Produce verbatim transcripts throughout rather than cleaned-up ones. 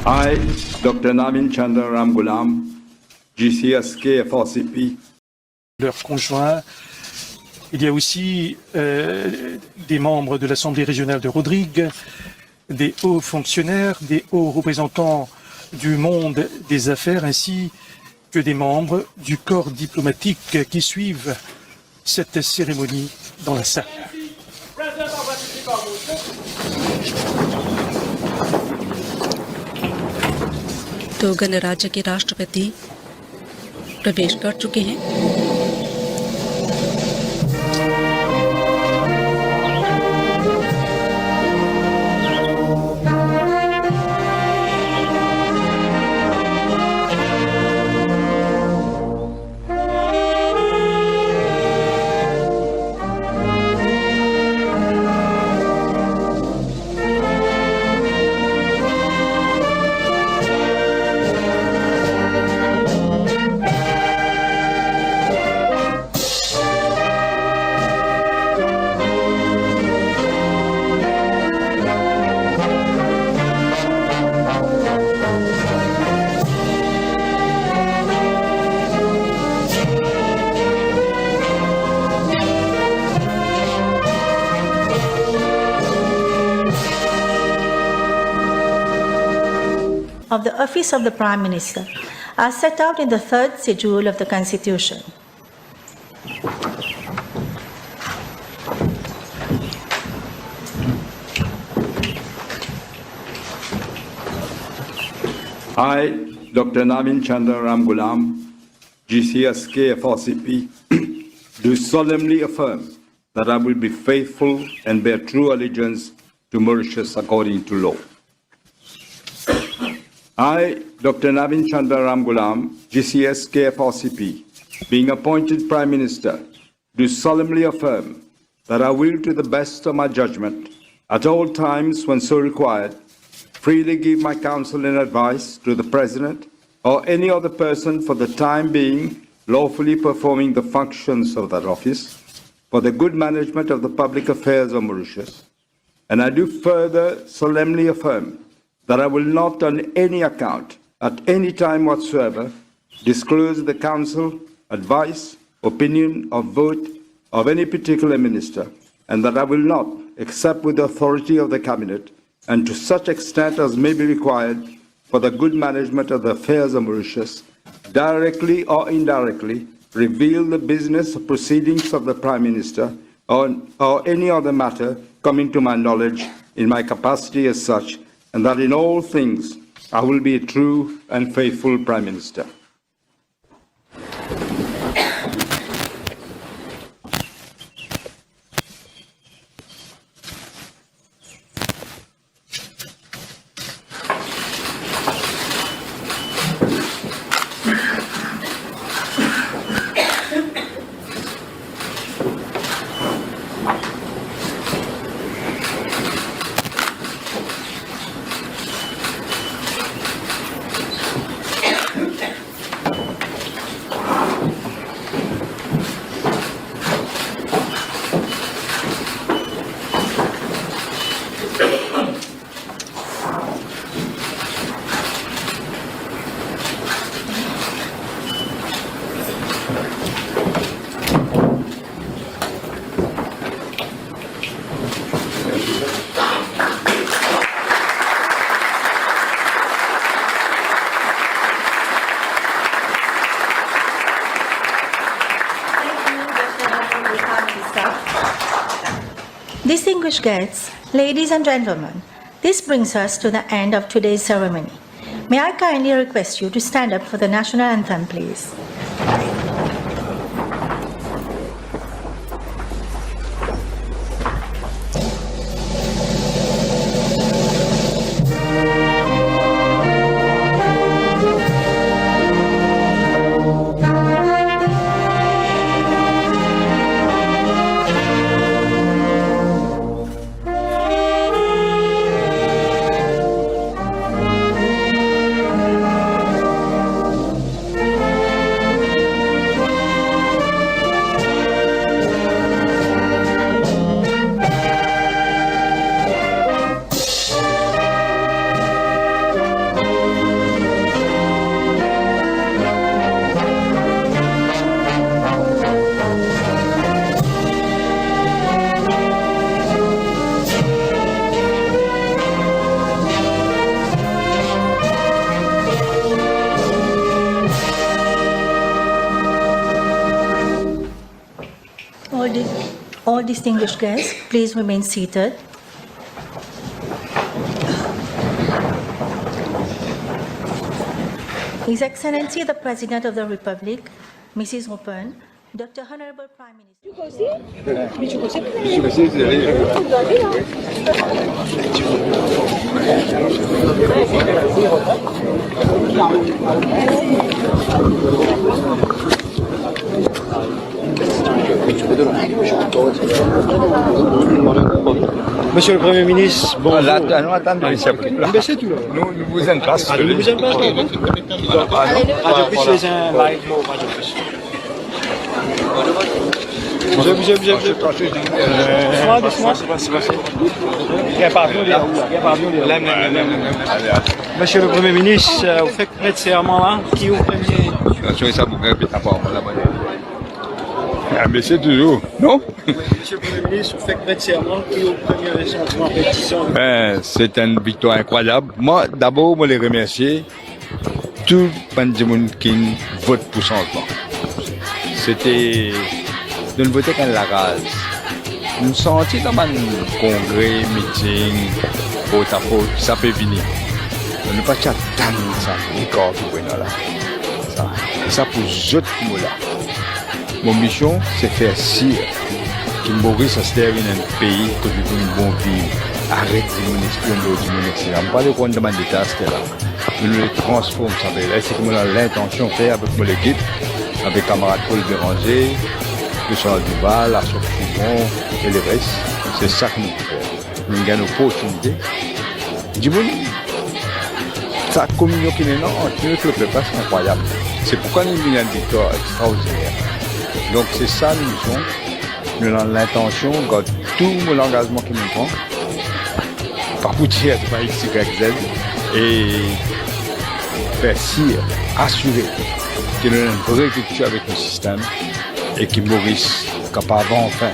I, Doctor Navin Chandra Ramgoolam, G C S K F R C P. Leurs conjoints. Il y a aussi, euh, des membres de l'Assemblée régionale de Rodrigues, des hauts fonctionnaires, des hauts représentants du monde des affaires, ainsi que des membres du corps diplomatique qui suivent cette cérémonie dans la salle. तो गणराज्य के राष्ट्रपति प्रवेश कर चुके हैं। Of the Office of the Prime Minister as set out in the third schedule of the Constitution. I, Doctor Navin Chandra Ramgoolam, G C S K F R C P, do solemnly affirm that I will be faithful and bear true allegiance to Mauritius according to law. I, Doctor Navin Chandra Ramgoolam, G C S K F R C P, being appointed Prime Minister, do solemnly affirm that I will, to the best of my judgment, at all times when so required, freely give my counsel and advice to the President or any other person for the time being lawfully performing the functions of that office for the good management of the public affairs of Mauritius. And I do further solemnly affirm that I will not on any account, at any time whatsoever, disclose the counsel, advice, opinion or vote of any particular minister, and that I will not, except with the authority of the Cabinet, and to such extent as may be required for the good management of the affairs of Mauritius, directly or indirectly reveal the business or proceedings of the Prime Minister or, or any other matter coming to my knowledge in my capacity as such, and that in all things I will be a true and faithful Prime Minister. Distinguished guests, ladies and gentlemen, this brings us to the end of today's ceremony. May I kindly request you to stand up for the national anthem, please? All di-, all distinguished guests, please remain seated. His Excellency the President of the Republic, Missus Rupan, Doctor Honorable Prime Minister. Monsieur le Premier ministre, bonjour. Ah, la, nou atann, monsieur. Bes tou la. Nou, nou bizin plas. Ah, nou bizin plas, non? Radio Plus, les uns live, non, Radio Plus. Doucement, doucement. Gagn pa avion deryer ou la, gagn pa avion deryer ou. Monsieur le Premier ministre, euh, ou fek pret serman la, ki ou premie? Atansion, sa pou gagn peta pa, la, la. Ah, mesi touzour, non? Monsieur le Premier ministre, ou fek pret serman, ki ou premie santiman, peti santiman? Ben, se enn viktwar inkrwayab. Mwa, dabor, mo le remersie tou bann dimoun ki vot pou sanzman. Se te, nou vote ek enn laraz. Nou santi dan bann kongre, miting, portaport, sa pe vini. Nou pa ti atann sa, likor ki pou ena la. Sa, e sa pou zot ki mo la. Mo mision, se fer sir ki Moris aster vinn enn pei kot li pou vinn bon viv. Aret dimoun espionn lor dimoun, etsetera. Mo pa le rant dan bann deta aster la. Nou, nou le transform sa pei la. E seki mo ena lintansion fer avek mo lekip, avek kamarad Paul Bérenger, Richard Duval, Ashok Fougon e leres, se sa ki nou pou fer. Nou gagn loportinite. Dimoun, sa kominion ki ena ant nou ek lepep la, se inkrwayab. Se poukwa nou vinn enn viktwar extraordiner. Donk, se sa nou bizin. Nou ena lintansion gard tou mo langazman ki nou pran. Pa pou dir se pa X, Y, Z. E fer sir, asire ki nou ena enn vre riptir avek nou sistem e ki Moris kapav anfin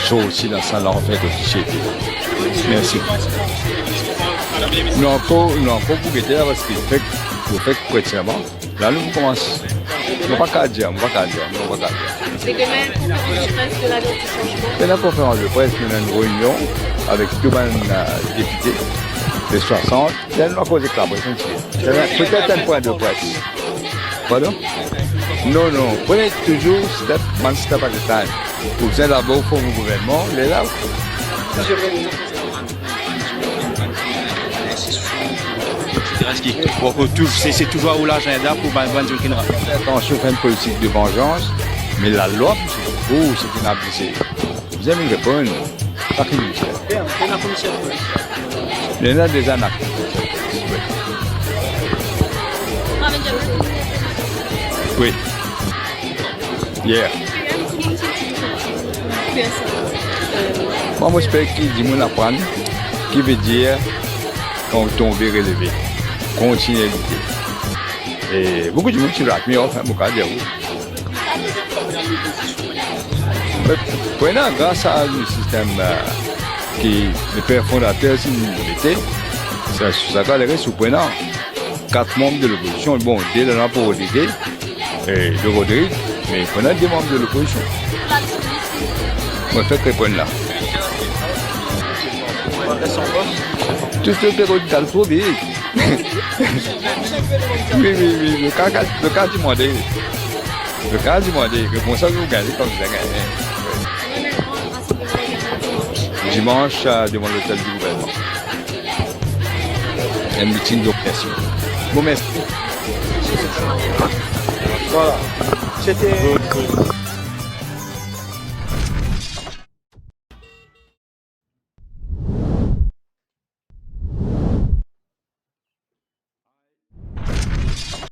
sorti dan sa lanfer kot li ti ete. Mersi. Nou ankor, nou ankor pou gete la, parski fek, nou fek pret serman. La, nou pou koumans. Mo pa kapav dir, mo pa kapav dir, mo pa kapav dir. E demin, konferans de pres de la Loi du Changement. Ena konferans de pres, nou ena enn reynion avek tou bann, euh, depite, le swasant. La, nou a koz ek lapres, enn tigit. Petet enn pwin de pres. Pardon? Non, non. Pran touzour step, one step at a time. Ou bizin dabor form gouvernman, lerla. Bon, pou tou, se, se touzour ou lazenda pou bann, bann dimoun ki ena. Atansion, fer enn politik de vanzans, me lalwa pou se, pou seki ena abize. Bizin reponn, pa ki bizin. Ena komiser de polis. Ena deza ena komiser de polis, wi. Wi. Yeah. Mwa, mo esper ki dimoun aprann ki vedir kan ou tonbe, releve, kontigne lite. E boukou dimoun ti rat mi, anfin, mo kapav dir ou. Me pou ena, gras a nou sistem, euh, ki le per fondater ti mete, sa, sa gagn leres, ou pou ena kat manm de lopozision, bon, de lana pou Rodrigue, e de Rodrigue, me pou ena de manm de lopozision. Mo fek reponn la. Tou, tou, tou, tou, tou, tro vit. Wi, wi, wi, wi. Kan, kan, kan dimande, kan dimande, repons sa, nou gagne, kan nou gagne. Wi. Dimans, euh, devan lotel di gouvernman. Enn miting de pression. Bon, mersi. Voilà. C'était